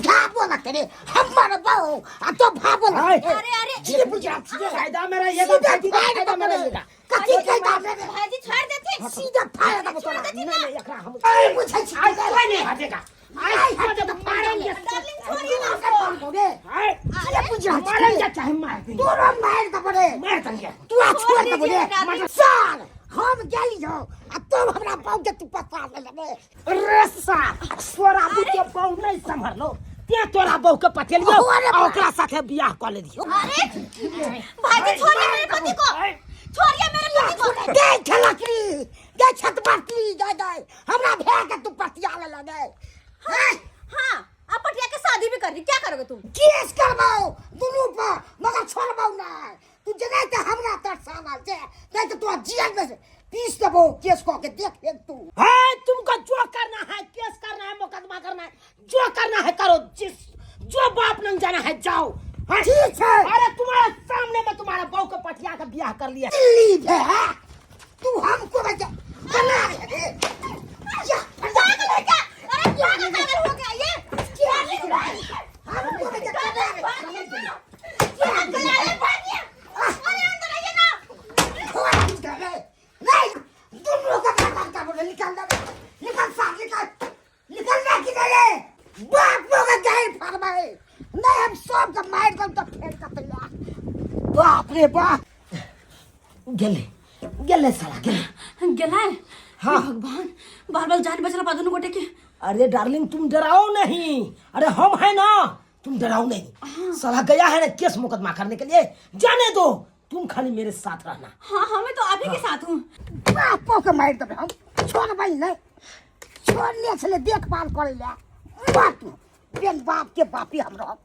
भावो लगते रे, हमर बहु आ तो भावो लगते। अरे अरे जी बुझा छियै। फायदा में रहिएगा सीधा भाईजी, फायदा फायदा में में रहिएगा। कथी फायदा में रे? भाईजी छोड़ देथिन। सीधा फायदा में तोरा। नहीं नहीं, एकरा हम अरे बुझै छी। आज कोई नहीं हटेगा। आज आज तो मारेंगे। डार्लिंग छोड़िए ना उसको। रे आए, ये बुझा मारेंगे चाहे मार देंगे। तोरा मार दबो रे। मार देंगे। तू आ छोड़ दबो रे। डार्लिंग। साल हम गेलियो आ तुम हमरा बहु के तू पता ले लेबे। रे साल, तोरा बुते बहु नहीं संभरलो, ते तोरा बहु के पटेलियो अरे आ ओकरा साथे बियाह कऽ लेलियो। अरे भाईजी छोड़िए मेरे पति को, छोड़िए मेरे पति को। गए खेलकली गए छत बाटली गए गए हमरा भै के तू पतिया ले लगे। हाँ हाँ, आप पटिया के शादी भी कर रही, क्या करोगे तुम? केस करबाओ दुनू पर, मगर छोड़बाओ नहीं। तू जनाय तऽ हमरा तरसावल छै, नहीं तऽ तोरा जेल में पीस देबो केस कऽ के, देख ले तू। है तुमको जो करना है, केस करना है, मुकदमा करना है, जो करना है करो, जिस जो बाप नंग जाना है जाओ। हाँ? ठीक है। अरे तुम्हारे सामने में तुम्हारा बहू को पटिया के ब्याह कर लिया। दिल्ली में है तू हमको बचा बना रहे रे। या, पागल है क्या? अरे पागल पागल हो गया ये। हमको बचा बना रहे। अरे भागिए, अरे अंदर आइए ना। नहीं दुनू का बर्बाद कर बोले, निकाल दे, निकाल साथ, निकाल निकल ना कि रे बाप लोग गए फरमाए नहीं हम सब का मार दम तो फेर कतला। बाप रे बाप, गेले गेले साला गेले। गेला है? हाँ। भगवान, बाल बाल जान बचला पा दोनों गोटे के। अरे डार्लिंग तुम डराओ नहीं, अरे हम है ना, तुम डराओ नहीं। साला गया है ना केस मुकदमा करने के लिए, जाने दो, तुम खाली मेरे साथ रहना। हाँ हाँ, मैं तो आप ही के साथ हूँ। बापो के मार देबै हम, छोड़बै नहीं, छोड़ने छलै देखभाल करै लए। बाप बेन बाप के बापी हम रहब।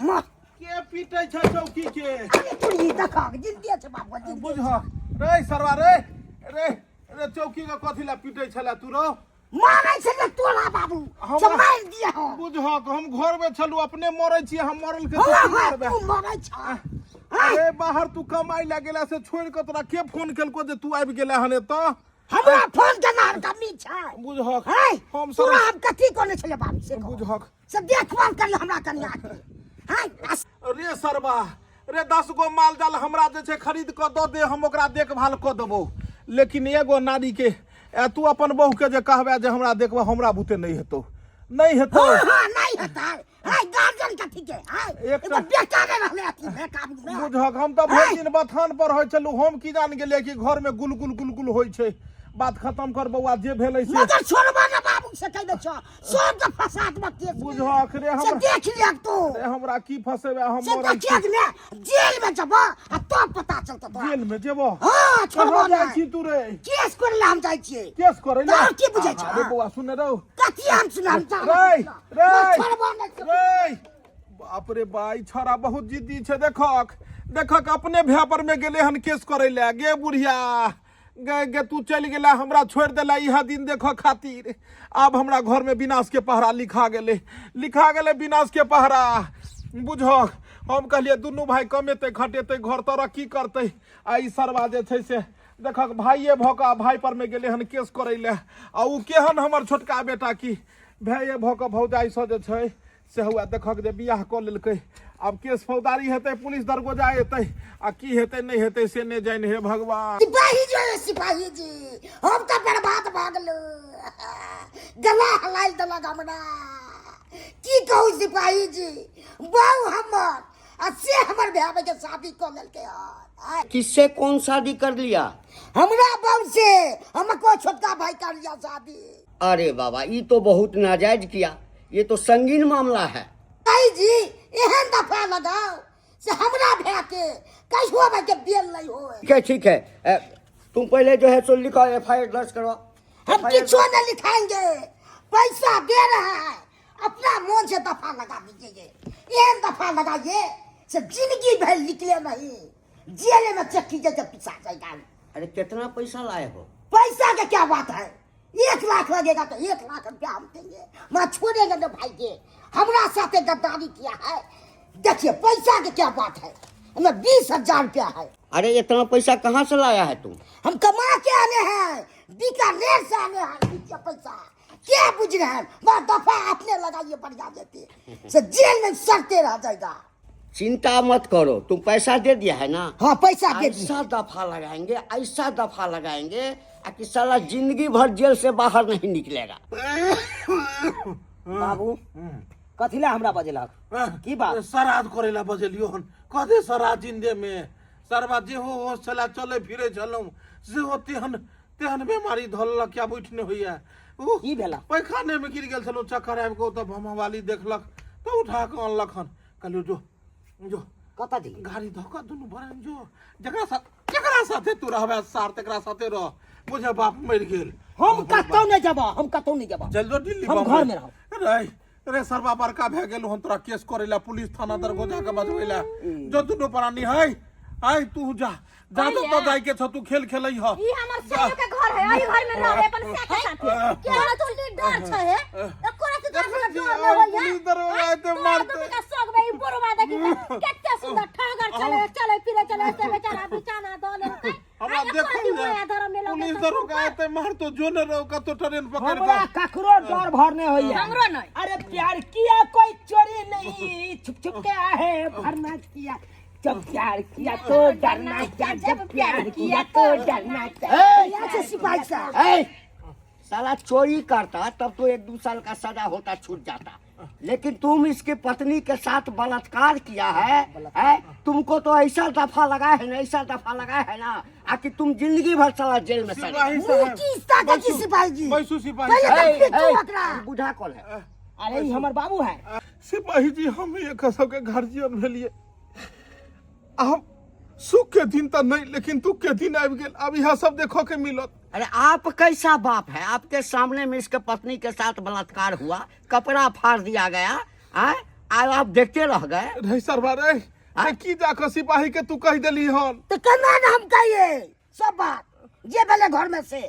मर। के पीटै छै चौकी के? अरे तू ई देखक जिंदे छै बाप जिंदे। बुझ रे सरवा रे रे रे, चौकी के कथी ला पीटै छला तू रो? मारै छै ने तोरा बाबू, से मारि दिए हो। बुझहक हम घर में छलू, अपने मरै छी, हम मरल के हाँ, तू की हाँ, करबे? तू मरै छ। अरे बाहर तू कमाई ला गेला से छोड़ के तोरा के फोन केलको जे तू आबि गेला हन एतऽ? हमरा फोन के नाम कमी छै। बुझहक है हम तोरा सब हम कथी कोने छले बाबू से कहू। बुझहक से देखभाल कर हमरा कनिया के। है रे सरवा रे, 10 गो माल जाल हमरा जे छै खरीद कऽ दऽ दे, हम ओकरा देखभाल कऽ देबो, लेकिन एगो नारी के तू अपन बहू के जे कहबे जे हमरा देखबो, हमरा बुते नहीं हेतौ, नहीं हेतौ। हाँ, हाँ, नहीं हेतै। है गार्जियन कथी के? है एकटा- एगो बेटा ने रहले अथी में काबू में। बुझहक हम तऽ भरि दिन बथान पर होइ छलहुँ, हम की जान गेलियै कि घर में गुलगुल गुलगुल होइ छै। बात खत्म कर बौआ, जे भेलै से। मगर छोड़बा ना बाबू से कहि दै छौ, सब के फसाद में केस में। बुझहक रे से हमरा देख लियक तू। रे हमरा की फसेबे, हम से मरै छी। देखियक ने, जेल में जबो आ तब पता चलतौ तोरा। जेल में जेबो? हाँ, छोड़बो कहाँ जाइ नहि। छी तू रे? केस करै लए हम जाइ छियै। केस करै लए? तोहर की बुझै छौ? अरे बौआ सुन रौ। कथी हम सुनाम? रे रे छोड़बो नहि। रे बाप रे बा, ई छौड़ा बहुत जिद्दी छै। देखक देखक अपने भै पर में गेलै हन केस करै लए। गे बुढ़िया गे गे, तू चलि गेला हमरा छोड़ि देला इएह दिन देखऽ खातिर। आब हमरा घर में विनाश के पहरा लिखा गेलै, लिखा गेलै विनाश के पहरा। बुझहक हम कहलियै दुनू भाय कमेतै खटेतै घर तरक्की करतै आ ई सरवा जे छै से देखक भाइये भऽ कऽ आ भाय परमे गेलै हन केस करै लए आ ओ केहन हमर छोटका बेटा की भाइये भऽ कऽ भौजाइसँ जे छै से हुआ देखक जे बियाह कऽ लेलकै। आब केस फौदारी हेतै, पुलिस दरगोजा एतै आ की हेतै नहि हेतै से नहि जानि। हे भगवान। सिपाही जी, सिपाही जी, हम तऽ बर्बाद भऽ गेलहुँ, गला हलाइ देलक हमरा। की कहू सिपाही जी, बहु हमर आ से हमर भाय के शादी कऽ लेलकै हन। किससे कौन शादी कर लिया? हमरा बहु से हमर कोई छोटका भाई कर लिया शादी। अरे बाबा, ये तो बहुत नाजायज किया, ये तो संगीन मामला है। भाई जी, एहन दफा लगाओ से हमरा भाय के कहियो भाई के बेल नहीं होए। ठीक है, ठीक है। तुम पहले जो है सो लिखाओ, एफ I R दर्ज करवाओ। हम किछो नहीं लिखाएंगे, पैसा दे रहा है, अपना मन से दफा लगा दीजिए। एहन दफा लगाइए से जिंदगी भर निकले नहीं, जेल में चक्की जैसे पिसा जाएगा। अरे कितना पैसा लाए हो? पैसा के क्या बात है, 1 लाख लगेगा तो 1 लाख रुपया हम देंगे, मैं छोड़ेंगे ना भाई के, हमरा साथे गद्दारी किया है। देखिए पैसा के क्या बात है, हमें 20,000 रुपया है। अरे इतना पैसा कहाँ से लाया है तुम? हम कमा के आने हैं, बीकानेर से आने हैं। देखिए पैसा क्या बुझ रहे हैं, वह दफा आपने लगाइए बढ़िया देते से जेल में सड़ते रह जाएगा। चिंता मत करो, तुम पैसा दे दिया है ना? हाँ पैसा दे दिया। ऐसा दफा लगाएंगे, ऐसा दफा लगाएंगे कि साला जिंदगी भर जेल से बाहर नहीं निकलेगा। बाबू कथी ला हमरा बजेलक? की बात? श्राद्ध करे ला बजेलियो हन। कदे श्राद्ध जिंदे में सरबा जे हो हो छला चले फिरे छलहुँ से हो तेहन तेहन बेमारी धललक कि आब उठि नहि होइया। ओ की भेला? पैखाने में गिर गेल छलहुँ, चक्कर आबि कऽ ओतऽ भमवाली देखलक तऽ उठा कऽ अनलक हन। कहलियौ जो जो कतऽ जइयै? गाड़ी धऽ कऽ दुनू बरन जो, जकरा साथ जकरा साथे तू रहबे सार तकरा साथे रह। बुझे बाप मरि गेल। हम कतौ नहि जेबऽ, हम कतौ नहि जेबऽ। चल जो दिल्ली हम बम्बई। घर में रहब। रे रे सरबा बड़का भए गेल हन, तोरा केस करे ला पुलिस थाना दरगोजा के बजबै ला। जो दुनू प्राणी है आय तू जा जा तो तो जाय के छ, तू खेल खेलै ह। ई हमर सायो के घर है, एही घर में रहबे अपन साय के साथे। केहन तो डर छै हे, एको रात तोरा सबके डर नै होइया? पुलिस दरोगा एते तोरा मारतै। दुनू के शौक में ई बुढ़वा देखी त कते सुंदर ठहगर चले चले फिरे चले से बेचारा बिचाना दऽ लेलकै। हमरा आ एको देखल रति जाय। माया धर्म नहि लगै पुलिस छै दरोगा एते मारतो जो ने रहो कतो ट्रेन पकड़ हमरा के। ककरो डर भर नहीं होइया। हमरो नहीं। अरे प्यार किया कोई चोरी नहीं, छुप छुप के आहे भरना किया, जब प्यार किया तो डरना क्या, जब प्यार किया तो डरना क्या। यहाँ से सिपाही साहब। ए, साला चोरी करता तब तो 1-2 साल का सजा होता, छूट जाता, लेकिन तुम इसके पत्नी के साथ बलात्कार किया है, है? तुमको तो ऐसा दफा लगा है ना, ऐसा दफा लगा है ना आकि तुम जिंदगी भर साला जेल में सड़े। सिपाही साहब। की ताकत की सिपाही जी? बैसू सिपाही पहले साहब। तो फिर तू ए, अकरा। बूढ़ा कौन है? अरे ई हमर बाबू है। सिपाही जी हम एक सबके गार्जियन भेलिए, हम सुख के दिन तो नहीं लेकिन दुख के दिन आबि गेल, अब यहाँ सब देखो के मिलत। अरे आप कैसा बाप है, आपके सामने में इसके पत्नी के साथ बलात्कार हुआ, कपड़ा फाड़ दिया गया, आय आय आप देखते रह गए। रे सरवा रे, रे की जाके सिपाही के तू कह देली हन? तो केना ने हम कहिए सब बात जे भेले घर में से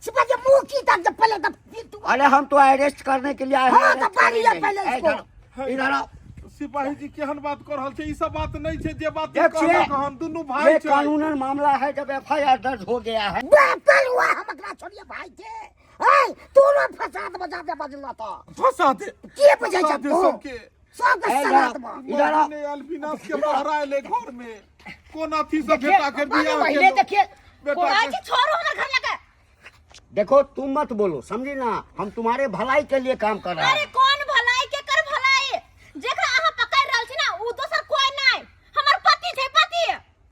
सिपाही के मुंह की तक जब पहले तब फिर तू। अरे हम तो अरेस्ट करने के लिए आए हैं, हाँ, तो अरेस्ट पकड़िए करेंगे। पहले ए, इसको। इधर आओ, इधर आओ। सिपाही जी केहन बात कर रहल छै, ई सब बात नहीं छै जे बात देखिए, कहलक हन दुनू भाई ये छै। कानूनन मामला है, जब एफ I R दर्ज हो गया है। बापल हुआ हम एकरा छोड़िए भाई के। ए, तू ना फसाद बजा दे बजला तो। फंसा दे। के बुझै फंसा छै दे तू? सबके। सबके ए, सलाद इधर में। इधर आओ। ने अल्बिनास के बाहर आएले घर में। कोन अथी से बेटा के बाबू बियाह पहले केलहुँ। देखिए। बेटा कहै के छी छोड़ू हमर घर लगे। देखो तुम मत बोलो, समझी ना, हम तुम्हारे भलाई के लिए काम कर रहे हैं। अरे कौन भलाई के कर भलाई, जेकरा अहाँ पकड़ रहल छी ना उ दोसर कोई नहीं, हमर पति छै पति।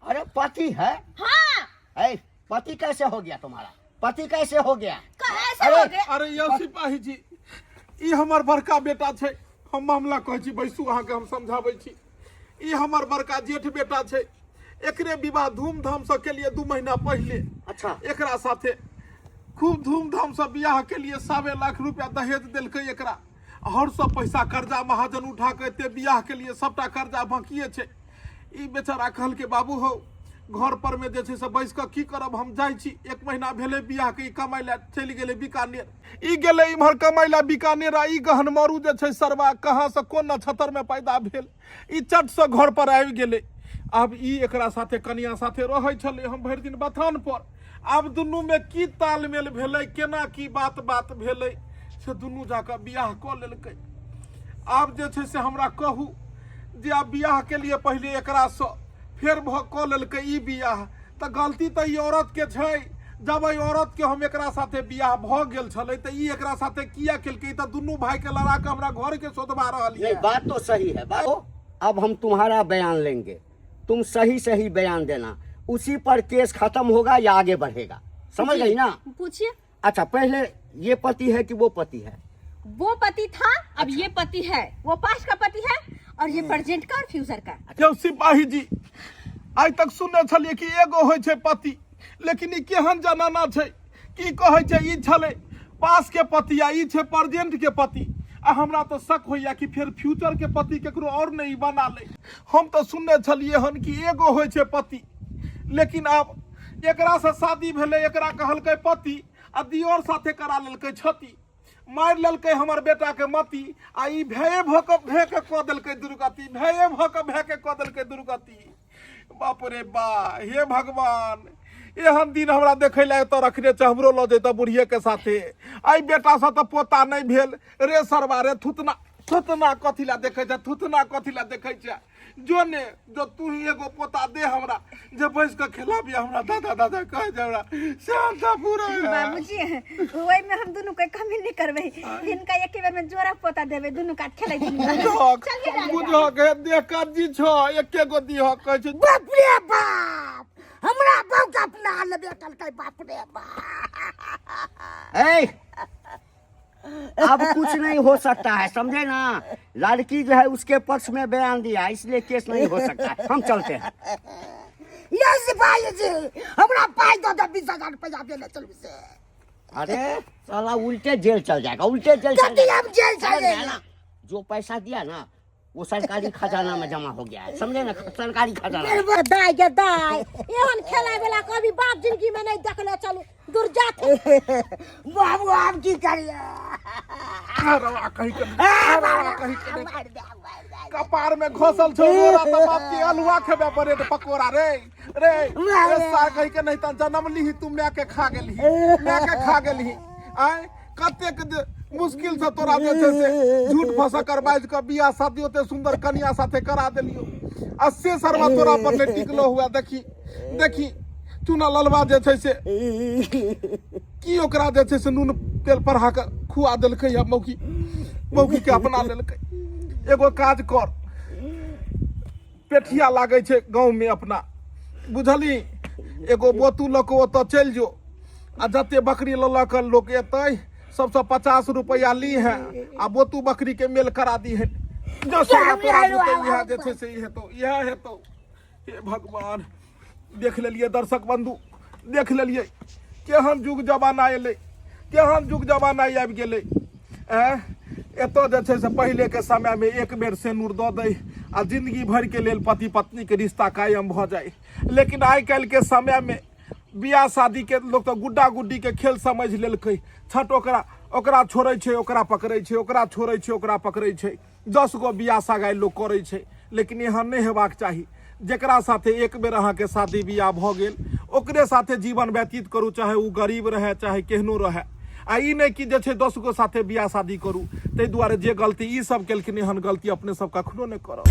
अरे पति है? हाँ। ए, पति कैसे हो गया तुम्हारा? पति कैसे हो गया? कैसे हो गया? अरे यौ सिपाही जी, ई हमर बड़का बेटा छै, हम मामला कहै छी, बैसू अहाँके हम समझाबै छी। ई हमर बड़का जेठ बेटा छै, एकरे विवाह धूमधाम से केलिए 2 महीना पहले। अच्छा। एकरा साथे खूब धूमधाम से बियाह के लिए 1.25 लाख रुपया दहेज देलकै एकरा, और सब पैसा कर्जा महाजन उठा के एते बियाह के लिए सबटा कर्जा बाकिए छै। ई बेचारा कहलकै बाबू हो घर पर में जे छै से बैस कऽ की करब हम जाइ छी एक महीना भेलै बियाहके ई कमाइ लए चलि गेलै बीकानेर ई गेलै इम्हर कमाइ लए बीकानेर आ ई गहनमरू जे छै सरवा कहाँसँ कोन नक्षत्रमे पैदा भेल ई चटसँ घर पर आबि गेलै आब ई एकरा साथे कनिया साथे रहै छलै हम भरि दिन बथान पर आब दुनूमे की तालमेल भेलै केना की बात बात भेलै से दुनू जाकऽ बियाह कऽ लेलकै आब जे छै से हमरा कहू जे आब बियाह के लिए पहिले एकरासँ फेर भऽ कऽ लेलकै ई बियाह तऽ गलती तऽ ई औरतके छै जब एहि औरतके हम एकरा साथे बियाह भऽ गेल छलै तऽ ई एकरा साथे किया केलकै ई तऽ दुनू भाईके लड़ा कऽ हमरा घरके शोधबा रहल नहीं यऽ बात तो सही है बात अब हम तुम्हारा बयान लेंगे तुम सही सही बयान देना उसी पर केस खत्म होगा या आगे बढ़ेगा समझ गई ना पूछिए अच्छा पहले ये पति है कि वो पति है वो पति था अब ये पति है वो पास्ट का पति है और ये प्रेजेंट का और फ्यूचर का यौ सिपाही जी आइ तक सुनने छलियै कि एगो होइ छै पति लेकिन ई केहन जनाना छै की कहै छै ई छलै पास के पति आ ई छै प्रेजेंट के पति आ हमरा तऽ शक होइया कि फेर फ्यूचर के पति केकरो और नहि ई बना ले हम तऽ सुनने छलियै हन कि एगो होइ छै पति लेकिन आब एकरासँ शादी भेलै एकरा कहलकै पति आ दियोर साथे करा लेलकै क्षति मारि लेलकै हमर बेटाके मति आ ई भये भऽ कऽ भयके कऽ देलकै दुर्गति भये भऽ कऽ भयके कऽ देलकै दुर्गति बाप रे बा हे भगवान एहन दिन हमरा देखै लए एतऽ रखने छै हमरो लऽ जैतऽ बुढ़िएके साथे एहि बेटासँ तऽ पोता नहि भेल रे सरवा रे थुतना थुतना कथी लए देखै छै थुतना कथी लए देखै छै जो ने जो तू ही एगो पोता दे हमरा जे बैस के खिलाबी हमरा दादा दादा कहे जे हमरा सेहनता पूरा है। बाबूजी ओहि में हम दुनू के कमी नहीं करबै हिनका एके बेर में जोड़ा पोता देबै दुनू कात खेलै बुझहक बुझहक हे देह काजी छ एके गो दिहक कहै छै बाप रे बाप हमरा बहु के अपना लेबे कलकै बाप रे बाप ए, अब कुछ नहीं हो सकता है समझे ना लड़की जो है उसके पक्ष में बयान दिया इसलिए केस नहीं हो सकता है हम चलते हैं ये सिपाही जी हमरा पाई दो दे 20000 रुपया देने चलू से अरे साला उल्टे जेल चल जाएगा उल्टे जेल चल कथी जाएगा हम जेल समझ चल गया ना जो पैसा दिया ना वो सरकारी खजाना में जमा हो गया है समझे ना सरकारी खजाना में। दाय गे दाय एहन खेलाय वाला कभी बाप जिंदगी में नहीं देखले चलू दूर जात बाबू हम की करिए रवा कहीं के रवा कहीं के नहीं। कपार में घोसल छौ रोरा त बाप के अलुआ खेबे पड़े त पकोड़ा रे रे रे सार कहीं के नहीं त जन्म लीही तू my के खा गेलही my के खा गेलही आय कतेक मुश्किल से तोरा जे छै से झूठ फंसा कर बाजि कऽ बियाह शादी ओते सुंदर कनिया साथे करा देलियो आ से सरवा तोरा पर नहि टिकलो हुआ देखी देखी चूना ललवा जे छै से की ओकरा जे छै से नून तेल पढ़ा कऽ खुआ देलकै या मौगी मौगी के अपना लेलकै एगो काज कर पेठिया लागै छै गाँवमे अपना बुझली एगो बोतू लऽ कऽ ओतऽ चलि जो आ जते बकरी लऽ लऽ कऽ लोक एतै सबसँ 50 रुपैआ ली है आ बोतू बकरी के मेल करा दी है जो सोना तोरा बुते इएह जे छै से ई हेतौ इएह हेतौ हे भगवान देख लेलियै दर्शक बंधु देख लेलियै केहन युग जमाना एलै केहन युग जमाना आबि गेलै आँय एतऽ जे छै से पहिलेके समयमे एक बेर सेनुर दऽ दै आ जिंदगी भरिके लेल पति पत्नीके रिश्ता कायम भऽ जाइ लेकिन आइ काल्हिके समयमे बियाह शादीके लोक तऽ गुड्डा गुड्डीके खेल समझि लेलकै छठ ओकरा ओकरा छोड़ै छै ओकरा पकड़ै छै ओकरा छोड़ै छै ओकरा पकड़ै छै 10 गो बियाह सगाइ लोक करै छै लेकिन एहन नहि हेबाक चाही जकरा साथे एक बेर अहाँके शादी बियाह भऽ गेल ओकरे साथे जीवन व्यतीत करू चाहे ओ गरीब रहए चाहे केहनो रहए आ ई नहि कि जे छै 10 गो साथे बियाह शादी करू ताहि दुआरे जे गलती ई सब केलखिन एहन गलती अपने सब कखनो नहि करब।